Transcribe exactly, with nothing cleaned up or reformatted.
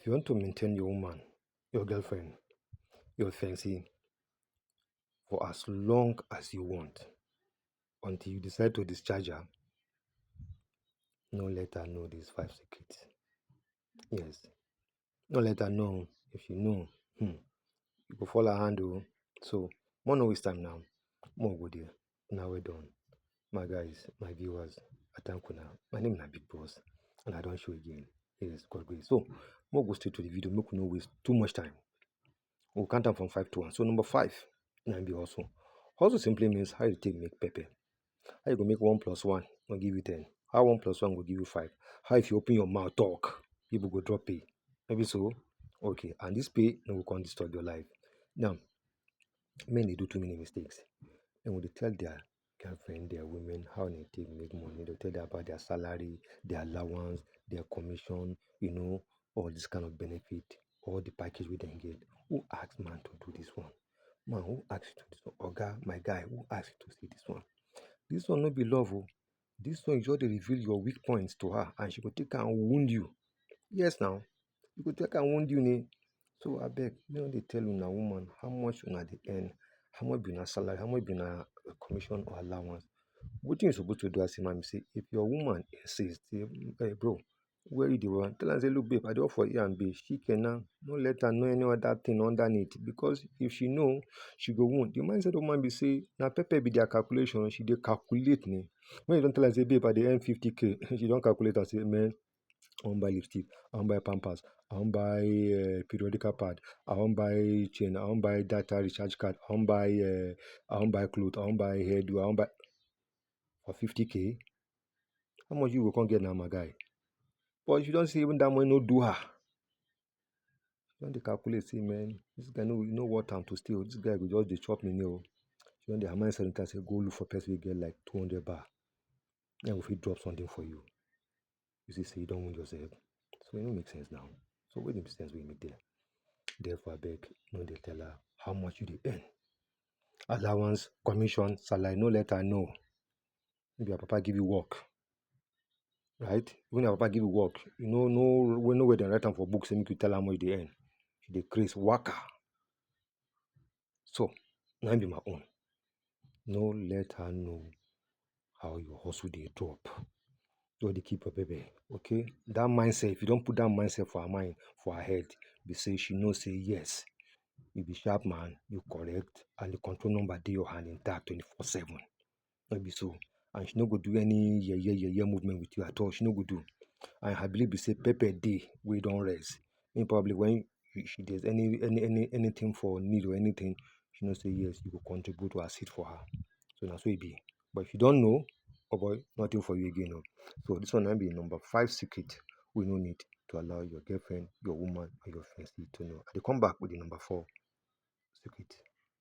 If you want to maintain your woman, your girlfriend, your fiancée for as long as you want, until you decide to discharge her, no let her know these five secrets. Yes. No let her know. If you know, hmm, you go fall her hand o. So, more no waste time now. More go there. Now we're done. My guys, my viewers, I thank you now. My name is Big Boss, and I don't show again. Yes, God grace. So, more go straight to the video. Make we no waste too much time. We'll count them from five to one. So, number five, now be hustle. Hustle simply means how you take make pepper. How you go make one plus one go give you ten? How one plus one go give you five? How if you open your mouth talk, people go drop pay? Maybe so. Okay, and this pay no go come disturb your life. Now, men dey do too many mistakes. Dem go dey tell their girlfriend, their women, how dem take make money. Dem tell them about their salary, their allowance, their commission, you know, all this kind of benefit, all the package wey dem get. Who ask man to do this one? Man, who ask you to do this one? Oga, my guy, who ask you to see this one? This one no be love o. This one just dey reveal your weak points to her, and she go take am wound you. Yes now, you go take am wound you ni. So abeg, make una dey tell una woman how much una dey earn, how much be una salary, how much be una commission or allowance. Wetin you suppose to do as a man be say, if your woman insist say, "Hey, bro, where you dey wan?" Tell am say, "Look, babe, I dey work for A and B." She can now, no let her know any other thing underneath, because if she know, she go wound. The mindset of woman be say na pepper be their calculation. She dey calculate ni. When you don tell her say, "Babe, I dey earn fifty K," she don calculate and say, "Man, I wan buy lipstick, I wan buy pampers, I wan buy uh, periodical pad, I wan buy chain, I wan buy data recharge card, I wan buy uh, I wan buy cloth, I wan buy hairdo, I wan buy," for fifty K. How much you go come get now, my guy? But you don see even that money no do her. She don dey calculate say, "Man, this guy no, no worth am to stay o. This guy go just dey chop me ni o." She don dey her mind setting say, "Go look for person wey get like two hundred bar. Then we fit drop something for you." You see say you don wound yourself. So e no make sense now. So wetin be sense wey make there? Therefore, abeg, no dey tell her how much you dey earn. Allowance, commission, salary, no let her know. Maybe your papa give you work, right? When your papa give you work, you know, no, we know where dem write am for book say make you tell her how much you dey earn. She dey craze waka. So, na be my own. No let her know how your hustle dey drop. Just dey keep your pepper, okay? That mindset, if you don put that mindset for her mind, for her head, be say she know say yes, you be sharp man, you correct, and the control number dey your hand intact twenty-four seven. No be so. And she no go do any yeye yeye movement with you at all. She no go do. And I believe be say pepper dey wey don rest. Mean probably when you- she there's any any any anything for need or anything, she know say yes, you go contribute or assist for her. So na so e be. But if you don't know, oh boy, nothing for you again o. So this one na be number five secret wey you no need to allow your girlfriend, your woman, or your fiancé to know. I dey come back with the number four secret.